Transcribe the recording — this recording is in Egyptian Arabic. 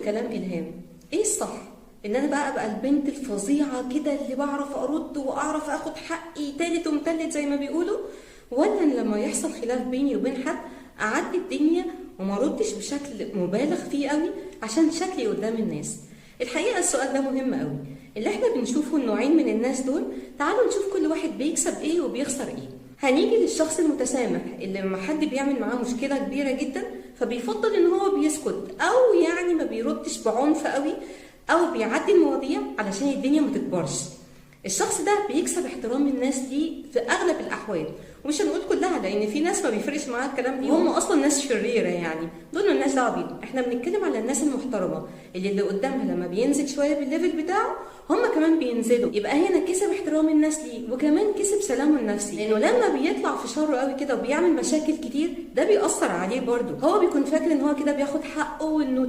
كلام إلهام؟ ايه الصح؟ ان انا بقى ابقى البنت الفظيعة كده اللي بعرف ارد واعرف اخد حقي تالت ومتلت زي ما بيقولوا، ولا ان لما يحصل خلاف بيني وبين حد اعدي الدنيا وما ردش بشكل مبالغ فيه قوي عشان شكلي قدام الناس؟ الحقيقة السؤال ده مهم قوي. اللي احنا بنشوفه النوعين من الناس دول، تعالوا نشوف كل واحد بيكسب ايه وبيخسر ايه. هنيجي للشخص المتسامح اللي لما حد بيعمل معاه مشكلة كبيرة جدا فبيفضل ان هو بيسكت، او يعني ما بيردش بعنف قوي، او بيعدي المواضيع علشان الدنيا ما تكبرش. الشخص ده بيكسب احترام الناس دي في اغلب الاحوال، ومش هنقول كلها لان في ناس ما بيفرقش معاها الكلام دي، هم اصلا ناس شريرة يعني، دول مالناش دعوه بيهم. احنا بنتكلم على الناس المحترمة اللي قدامها لما بينزل شوية بال level بتاعه هم كمان بينزلوا، يبقى هنا كسب احترام الناس ليه وكمان كسب سلامه النفسي، لانه لما بيطلع في شره قوي كده وبيعمل مشاكل كتير ده بيأثر عليه برده. هو بيكون فاكر ان هو كده بياخد حقه وانه